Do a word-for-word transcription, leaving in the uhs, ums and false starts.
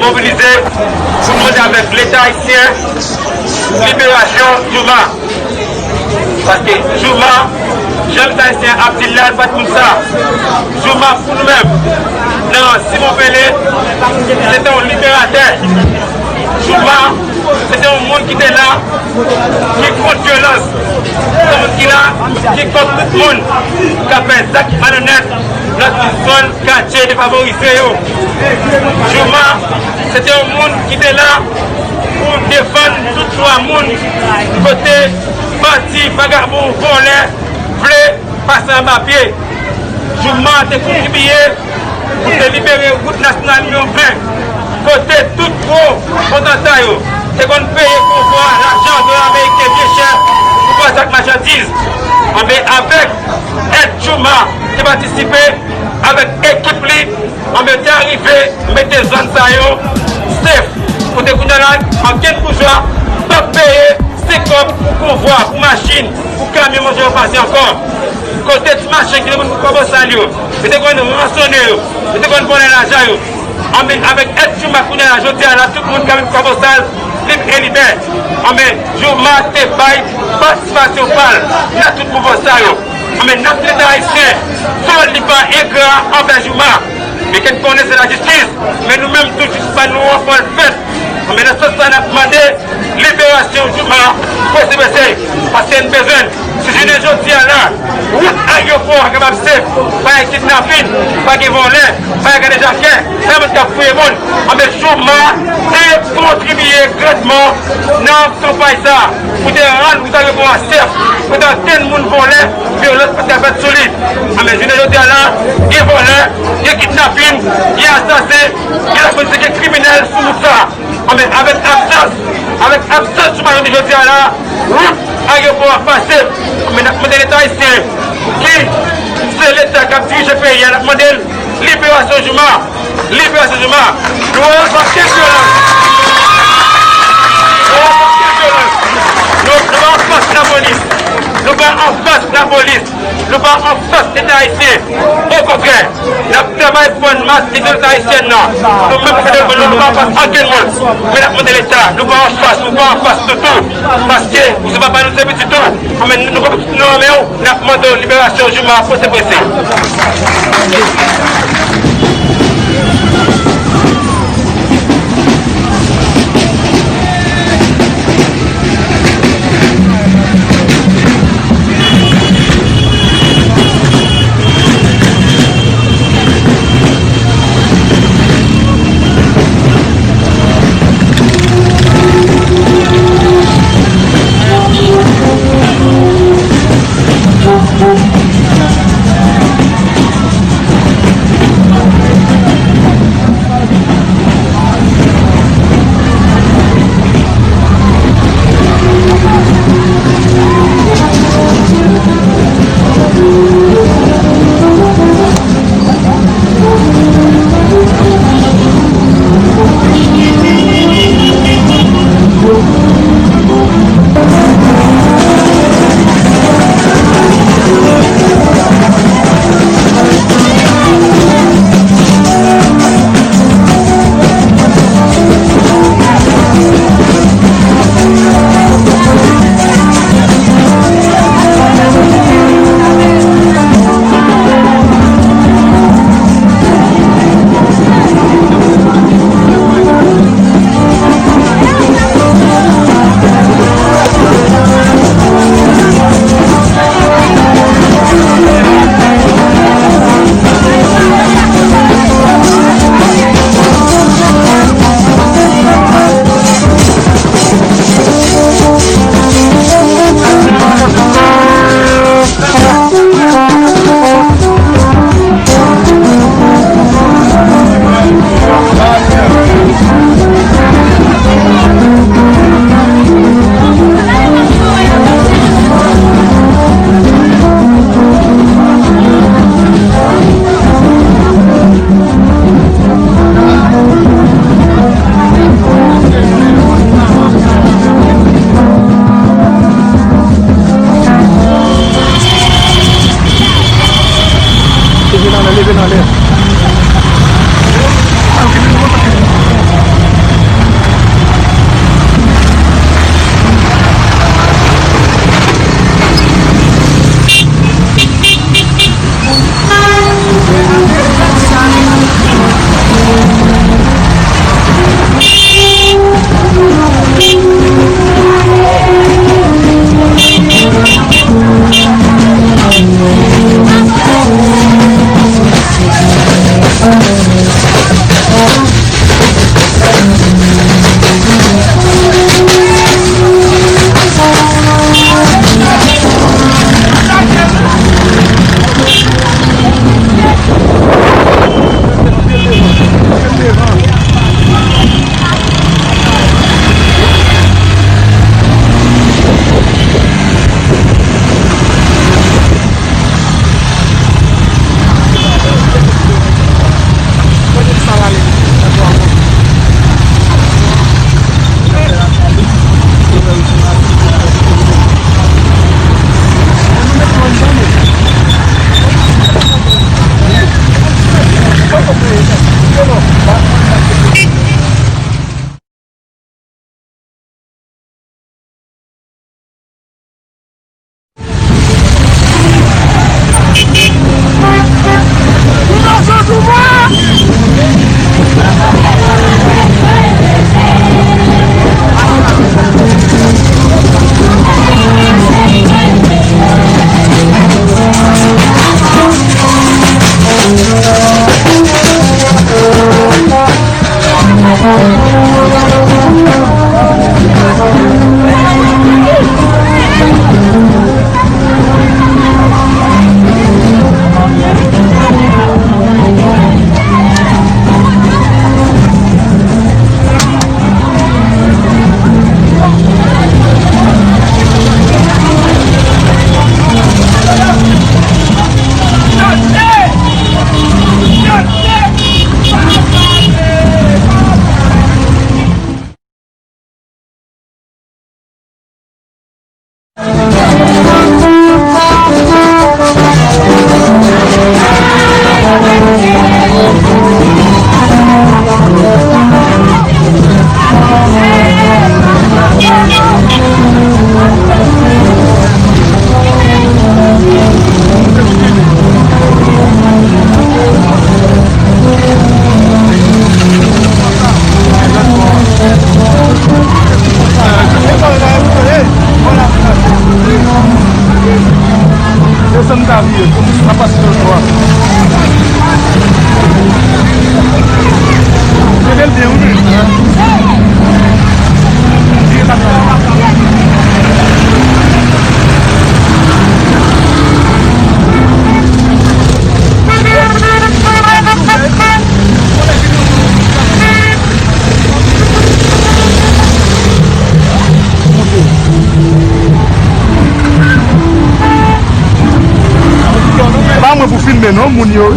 Mobilize pou n mande avèk Leta ayisyen liberasyon Jouma. Paske Jouma, jan Leta ayisyen ap di l la, l pa t moun sa. Jouma pou nou menm, nan Simon Pele, se te yon liberatè. Jouma, se te yon moun ki te la ki kont vyolans. Se moun ki la, ki kont tout moun k ap fè zak malonèt nan tout zòn katye defavorize yo. Jouma, se te yon moun ki te la pou defann tout dwa moun kote bandi, vagabon, vòlè vle pase anba pye. Jouma te kontribiye pou te libere wout nasyonal nimewo ven, kote tout gwo potanta yo te konn peye konvwa lajan dola ameriken byen chè pou pase ak machandiz. Anben, avèk èd Jouma te patisipe avèk ekip li, anben, te arive mete zòn sa yo safe. Kote kounye a la, ankenn boujwa p ap peye senk kòb pou konvwa, pou machin, pou kamyon manje yo pase ankò. Kote ti machann ki te konn pran bosal yo, yo te konn ransone yo, yo te konn vòlè lajan yo. Anben, avèk èd Jouma kounye a la, jodi a la, tout moun ka vin pran bosal lib e libè. Anben, Jouma te bay patisipasyon pa l nan tout mouvman sa yo. Anben, n ap di Leta ayisyen, sòl li pa engra anvè Jouma. Men ke n konnen se lajistis, men nou menm tou, jis pa nou an fò l fèt. Anben, nan sans sa, n ap mande liberasyon Jouma prese prese, paske n bezwen l. Si jounen jodi a la, wout ayewopò a kapab safe, pa gen kidnapin, pa gen vòlè, pa gen kadejakè, pa gen moun k ap fouye moun, anben, Jouma te kontribiye grandman nan kanpay sa a, pou te rann wout ayewopò a safe, pou te ankenn moun vòlè, vyolans pa t ka fèt sou li. Anben, jounen jodi a la, gen vòlè, gen kidnapin, gen asasen, gen lapolis, gen kriminèl sou wout sa a. Anben, avèk absans, avèk absans sou maten jodi a la, wout ayewopò a pa safe. Anben, n ap mande Leta ayisyen, ki se Leta k ap dirije peyi a, n ap mande l liberasyon Jouma, liberasyon Jouma. Nou anfas kèk vyolans. Nou anfas kèk vyolans. Nou, nou pa anfas lapolis. Nou pa anfas lapolis. Nou pa anfas Leta ayisyen. Okontrè, n ap travay pou anmas lidè Leta ayisyèn nan. Nou menm, nou pa anfas ankenn moun. Men n ap mande Leta, nou pa anfas, nou pa anfas toutou. Paske, ou se papa nou, se pitit ou. Anben, nou, nou, nou, nou, n ap mande w liberasyon Jouma prese prese. Leve nan lè, leve nan lè. Desann kalye, pa pase nan twa. Gade l byen, wi. Pa mwen pou filme non, moun yo.